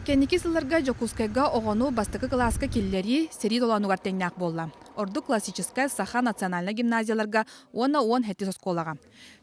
Кэнники сылларга Дьокуускайга оҕону бастакы кылааска киллэрии сэрии толоонугар тэҥнээх буолла. Ордук классическай саха национальнай гимназияларга уонна 17 оскуолаҕа.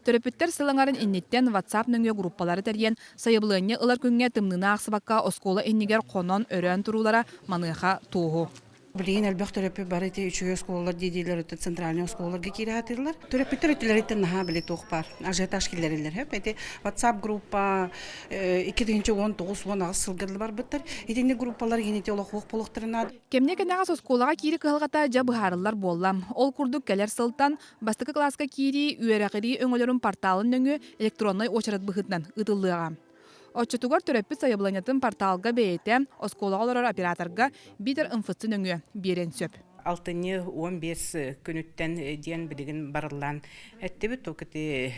Төрөппүттэр сыл аҥарын инниттэн WhatsApp нөҥүө группалары тэрийэн, сайабылыанньа ылар күҥҥэ тымныыны аахсыбакка оскуола иннигэр хонон өрөөн туруулара маныаха туоһу. Билигин элбэх төрөппүт бары ити үчүгэй оскуолалар дииллэр өттө центральный оскуолаларга киирэ сатыыллар. Төрөппүттэр өттүлэриттэн наһаа били туох баар ажиотаж киллэрэллэр хөп. Ити WhatsApp группа 2019-18 сылга барбыттар. Итинник группалар ити олох буолуохтарын наада. Кэмниэ кэнэҕэс оскуолаҕа киири кыһалҕата дьэ быһаарыллар буолла. Ол курдук кэлэр сылтан бастакы кылааска киирии үөрэҕирии өҥөлөрүн порталын нөҥүө электроннай уочарат быһыытынан ыытыллыаҕа. Оччотугар төрөппүт сайабылыанньатын порталга бэйэтэ оскуолаҕа олорор операторга биитэр МФЦ нөҥүө биэриэн сөп. Алтынньы 15 күнүттэн диэн билигин барыллаан эттибит, только ити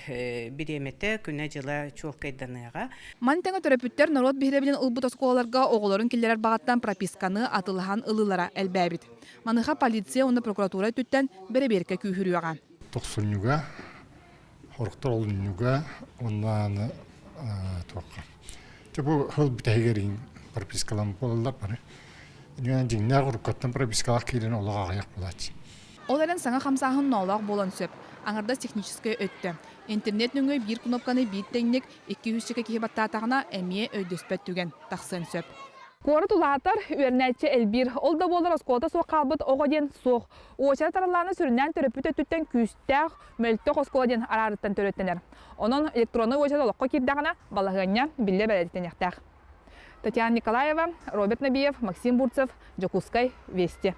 бириэмэтэ, күнэ-дьыла чуолкайданыаҕа. Маны тэҥэ төрөппүттэр норуот биһирэбилин ылбыт оскуолаларга оҕолорун киллэрэр баҕаттан прописканы атыылаһан ылыылара элбээбит. Маныаха полиция уонна прокуратура өттүттэн бэрэбиэркэ күүһүрүөҕэ. Тохсунньуга Хорохтор олунньуга уонна туохха. Дьэ бу сыл бүтэһигэр пропискалан буолаллар бары. Дьиҥнээх уруккаттан пропискалаах киирэн олох аҕыйах буолааччы. Ол эрэн саҥа хамсааһын ноолоох буолан сөп. Аҥардас техническэй өттө. Интернет нөҥүө биир кнопканы биир тэҥник 200 киһи баттаатаҕына эмиэ өйдөспөт түгэн тахсыан сөп. Куорат улаатар, үөрэнээччи элбиир. Ол да буоллар оскуолата суох хаалбыт оҕо диэн суох. Уочарат араллаана сүрүннээн төрөппүт өттүттэн күүстээх, мөлтөх оскуола диэн араарыттан төрүттэнэр. Онон электроннай уочарат олоххо киирдэҕинэ, балаһыанньа биллэ бэлэтэниэхтээх. Татьяна Николаева, Роберт Набиев, Максим Бурцев, Дьокуускай, Вести.